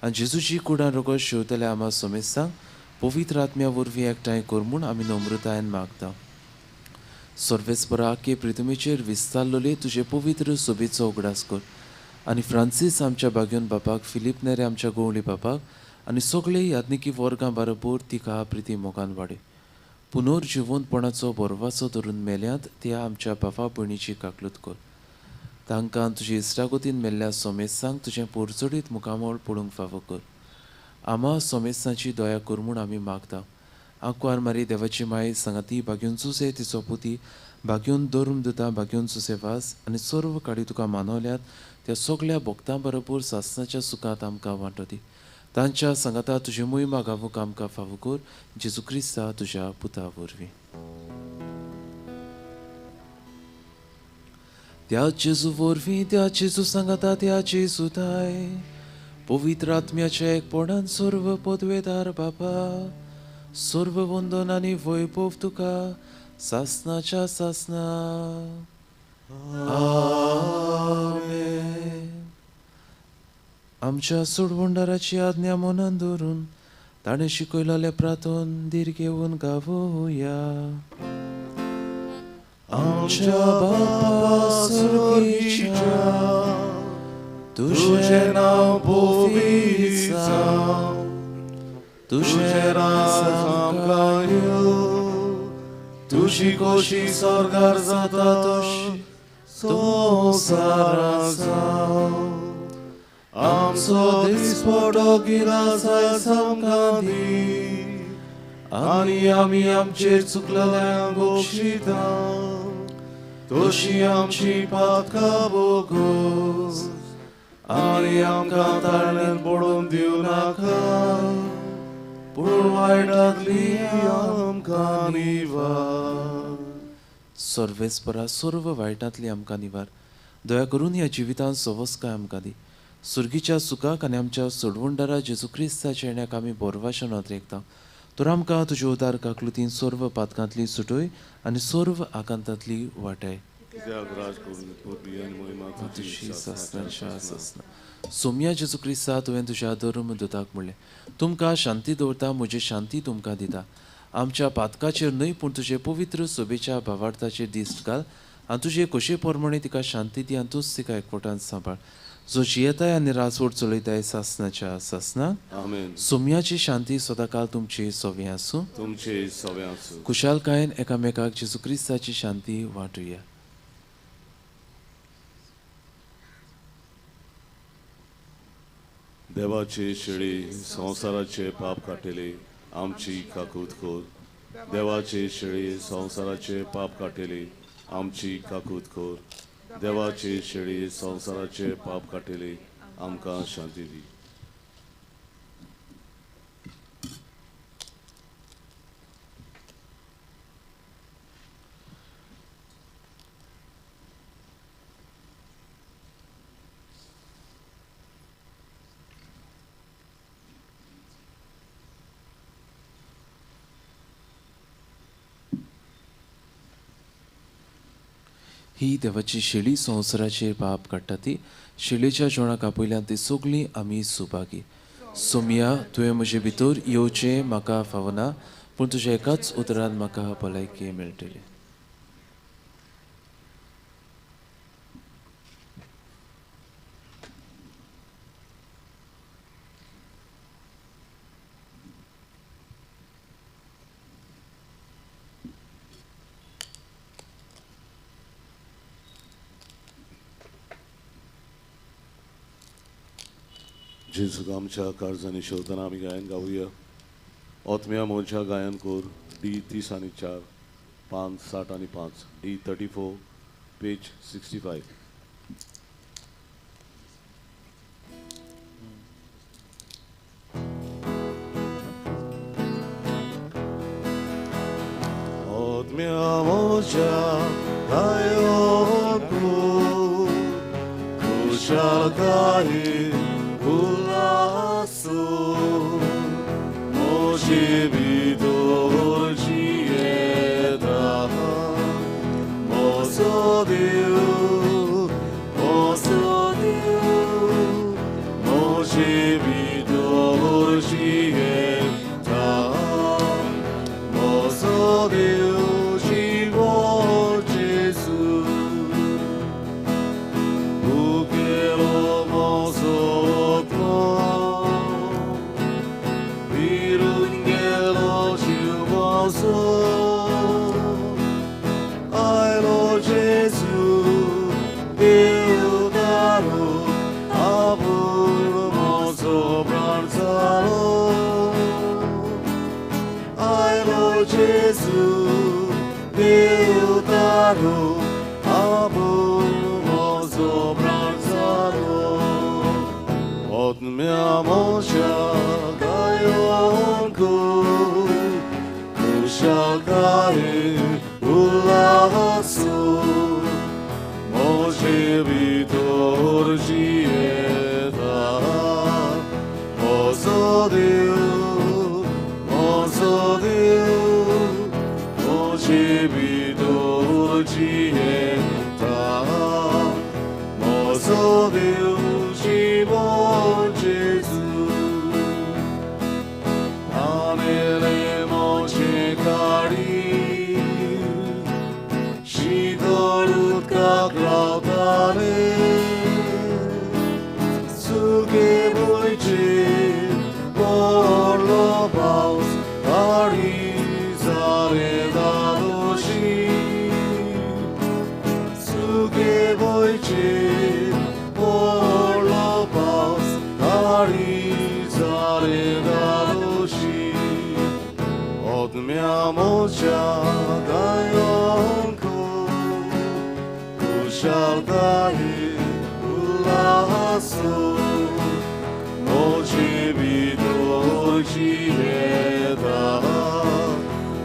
S2: आनी जेजूची कुडान रगत शेवतले आमा सोमेस्तांक पवित्र आत्म्या वरवीं एकठांय कर म्हूण आमी नम्रतायेन मागता. सर्वेस्परा आखे प्रितमेचेर विस्तारलेले तुजे पवित्र सोबेचो उगडास कर आनी फ्रांसीस आमच्या बाग्योन बापाक, फिलीप नेरे आमच्या गोवळी बापाक आनी सगळे याज्ञिकी वर्गां बरोबर तिका प्रिती मोगान वाडय. पुनर्जिवंतपणाचो बरवाचो धरून मेल्यांत त्या आमच्या बाबा भयणीची काकलूत कर. तांकां तुजी इश्टागतीन मेल्ल्या सोमेस्तांक तुजें पोरचडीत मुखामळ पळोवंक फावो कर. आमा सोमेस्तांची दया कर म्हूण आमी मागता. आंकवार मारी देवाची माय सांगाती भाग्योन सुसे तिचो पुती, भाग्योन धर्म दिता, भाग्योन सुसे वास आनी सर्व काडी तुका मानवल्यात त्या सगळ्या भक्तां बरोबर सासणाच्या सुखांत आमकां वांटो दी. तांच्या सांगाता तुजे मोहिमा गावूंक आमकां फावो कर, जेजू क्रिस्ता तुज्या पुता वरवीं. त्या जेजू वरवीं, त्या जेजू सांगाता, त्या जेजू ताय पवित्र आत्म्याच्या एकपणान सर्व पदवेदार बाबा, सर्व वंदन आनी वैभव तुका सासनाच्या सासना. आमेन. आमच्या सोडवणदाराची आज्ञा मनान धरून ताणें शिकयलेलें प्रार्थन धीर घेवन गावया. आमच्या बापा स्वर्गीच्या, तुझें नांव पवित्र जावं, तुझें राज आमकां येवं, तुजी खोशी स्वर्गार जाता तशी संवसारांत जावं. आमचो दिसपडो गिरास आयज आमकां दी, आनी आमी आमचेर चुकलेल्यांक बक्षिता, तशी आमची पातकां बोगोस, आनी आमकां ताळ्यान पडून दिवं नाका, पूण वायटांतली आमकां निवार. सर्वेस्परा सर्व वायटांतली आमकां निवार. दया करून ह्या जिवितांत सवस्काय आमकां दी. सुर्गीच्या सुखाक आनी आमच्या सोडवणदारा जेजू क्रिस्ताच्या येण्याक आमी बोरवाशा नदरेकता. तर आमकां तुज्या उदार काकलुतीन सर्व पातकांतली सुटय आनी सर्व आकांतांतली वाटाय. सोम्या जेजू क्रिस्ता, तुवें तुज्या धर्म दुताक म्हणलें, तुमकां शांती दवरता, म्हजी शांती तुमकां दिता. आमच्या पातकाचेर न्हय पूण तुजे पवित्र सोबेच्या भावार्थाचेर दिश्ट घाल आनी तुजे खोशे प्रमाणे तिका शांती दी आनी तूंच तिका एकवटान सांबाळ, जो जियेताय आनी राजवट चलयताय सासनाच्या सासना. सोम्याची शांती सदांकाल तुमची सवे आसूं,
S1: तुमचे सवे आसूं.
S2: खुशालकायेन एकामेकाक जेजू क्रिस्ताची शांती वांटुया.
S1: देवाची शेळी संवसाराचे पाप काडटली आमची काकूत कर. देवाची शेळी संवसाराचे पाप काडटली आमची काकूत कर. देवाची शेळी संवसाराचे पाप काडटली आमकां शांती दी.
S2: ही देवाची शेळी संवसाराचेर पाप काडटा ती शेळीच्या जेवणाक आपयल्यान ती सगळीं आमी सुभागी. सोमिया, तुवें म्हजे भितर येवचें म्हाका फावना, पूण तुज्या एकाच उतरान म्हाका भलायकी मेळटली.
S1: जेजूक आमच्या काळजांनी शोधतना आमी गायन गावया. ओतम्या मोच्या गायन कोर डी 30 आनी 4, 5 60 आनी 5, डी 34, पेज 65. ओतम्या मोच्या गायन कोर खुशालकायेन उल्लासो मोजे भितर जियेता मोजो देव, मोजो देव, मोजे भितर जियेता मोजो देव जिवो जेजू. उगेलो mojo Ailo Jesu, Deudaro, Abur mozo branzalo. Ailo Jesu, Deudaro, Abur mozo branzalo. Odmea moșa gaionku Kushalkae ulasu Moje vitor jieta Mozo Deu, moje vitor jieta Mozo Deu, Jibon Jesu Anele moje kari Shidorut kaklautare Suke boiche porlo paus Ari zare dadoshi Suke boiche porlo paus Ari zare dadoshi Odmea mocha gaionko Kushalkae ulasu Moje vitor jieta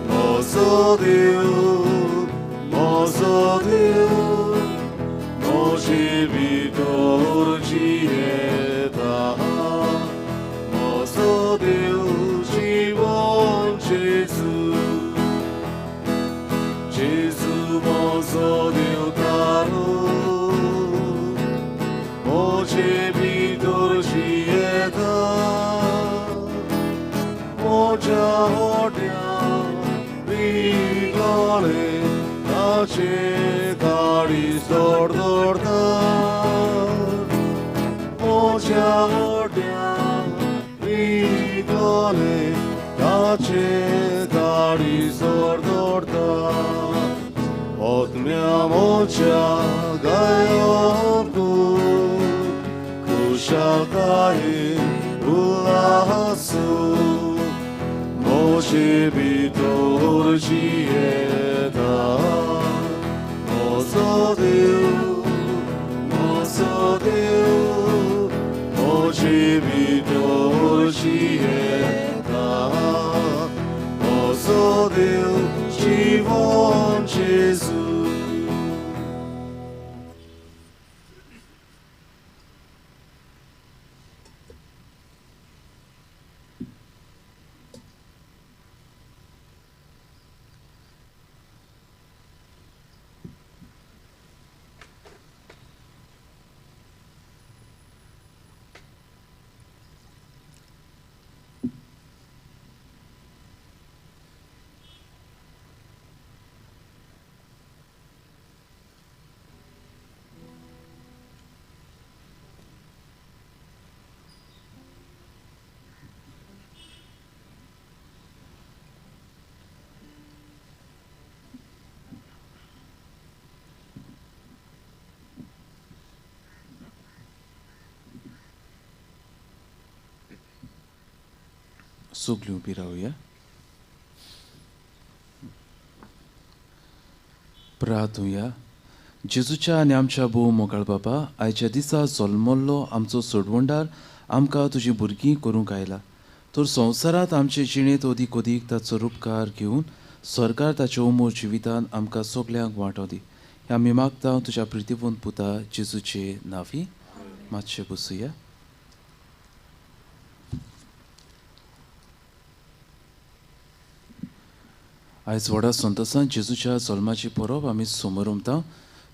S1: Mozo Deu, moje vitor jieta Mozo Deu, Jibon Jesu Jesu mozo Deu taro Moje vitor jieta Moja hodia Vigore Tache karis dor dorta Moja hodia Vigore Tache karis dor dorta Odmea moja gaionku Kushalkae ulasu Moje vitor jieta Mozo Deu, moje vitor jieta Mozo Deu, Jivon Jesu.
S2: सगळीं उबी रावया. प्रार्थुया. जेजूच्या आनी आमच्या भोव मोगाळ बाबा, आयच्या दिसा जल्मल्लो आमचो सोडवणदार आमकां तुजी भुरगीं करूंक आयला. तर संवसारांत आमचे जिणेंत अदीक अदीक ताचो रुपकार घेवन सरकार ताच्या उमर जिवितान आमकां सगल्यांक वांटो दी. ह्या आमी मागता तुज्या प्रितीवंत पुता जेजूचे नांवी. मातशें बसुया. आयज व्हडा संतोसान जेजूच्या जल्माची परब आमी समोर उमता.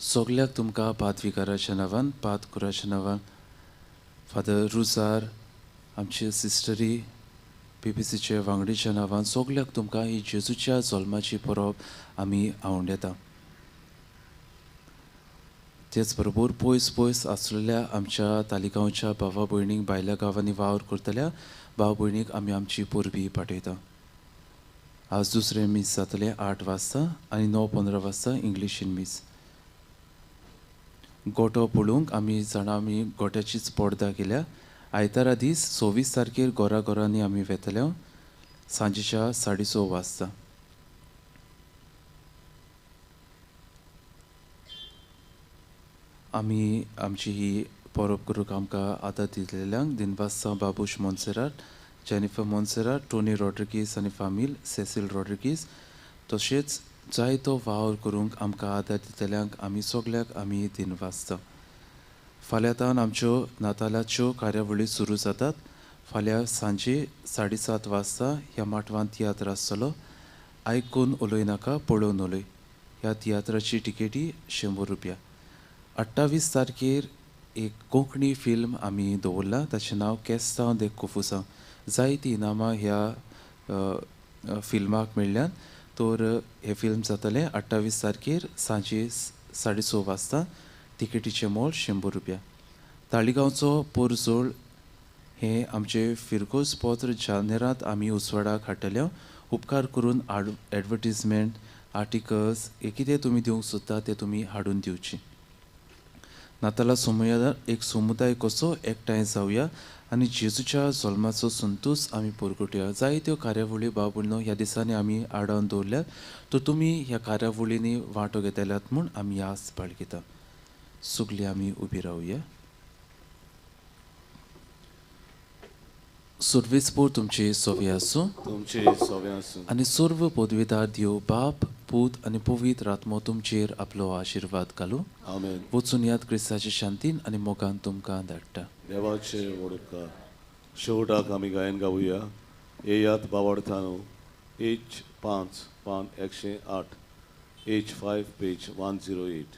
S2: सगल्याक तुमकां पादविकाराच्या नांवान, पादकुराच्या नांवान, फादर रुजार, आमचे सिस्टरी, पीपीसीचे वांगडीच्या नांवान सगल्याक तुमकां ही जेजूच्या जल्माची परब आमी आवडटा. तेच बरोबर पयस पयस आसलेल्या आमच्या तालिगांवच्या भावा भयणीक, भायल्या गांवांनी वावर करतल्या भाव भयणीक आमी आमची परबी पाठयता. आज दुसरें मीस जातलें 8 वाजता आनी 9:15 वाजता इंग्लिशीन मीस. गोटो पळोवंक आमी जाणां आमी गोट्याचीच पडदा केल्या. आयतारा दीस 26 तारखेर घरा घरांनी आमी वेतले सांजेच्या 6:30 वाजता. आमी आमची ही परब करूंक आमकां आदार दिलेल्यांक दिनवासा बाबूश मोन्सेरात, जेनिफर मोन्सेरात, टोनी रॉड्रिगीस आनी फामील सेसील रॉड्रिगीस, तशेंच जायतो वावर करूंक आमकां आदार दितल्यांक आमी सगळ्याक आमी दिनवासता. फाल्यां तावन आमच्यो नातालाच्यो कार्यावळी सुरू जातात. फाल्यां सांजे 7:30 वाजता ह्या माटवान तियात्र आसतलो. आयकून उलय नाका पळोवन उलय. ह्या तियात्राची टिकेटी 100 रुपया. 28 तारखेर एक कोंकणी फिल्म आमी दवरलां, ताचें नांव केस्तांव दे कोफुसांव. जायतीं इनामां ह्या फिल्माक मेळ्ळ्यात. तर हें फिल्म जातलें 28 तारखेर सांजे 6:30 वाजता. तिकेटीचें मोल 100 रुपया. ताळिगांवचो पोरजोळ हें आमचें फिरगोज पत्र जानेरांत आमी उजवाडाक हाडटले. उपकार करून एडवर्टीजमेंट, आर्टिकल्स हे कितें तुमी दिवंक सोदता तें तुमी हाडून दिवची. नाताला सोमयार एक समुदाय कसो एकठांय जावया आनी जेजूच्या जल्माचो संतोश आमी परगटुया. जायत्यो कार्यावळी भाव भयणो ह्या दिसांनी आमी आडावन दवरल्यात. तर तुमी ह्या कार्यावळींनी वांटो घेतल्यात म्हूण आमी आस बाळगिता. सगळीं आमी उबी रावया. सर्वेस्पोर तुमचे सोवे आसूं,
S1: तुमचे सोवे आसूं.
S2: आनी सर्व पदवीदार देव बाप, पूत आनी पवित्र आत्मो तुमचेर आपलो आशिर्वाद घालूं.
S1: आमेन.
S2: वचून याद क्रिस्ताचे शांतीन आनी मोगान तुमकां धाडटा.
S1: देवाचे व्हड उपकार. शेवटाक आमी गायन गावया. येयात बावडतानो, एच 5 पान 108, एच 5 पेज 108.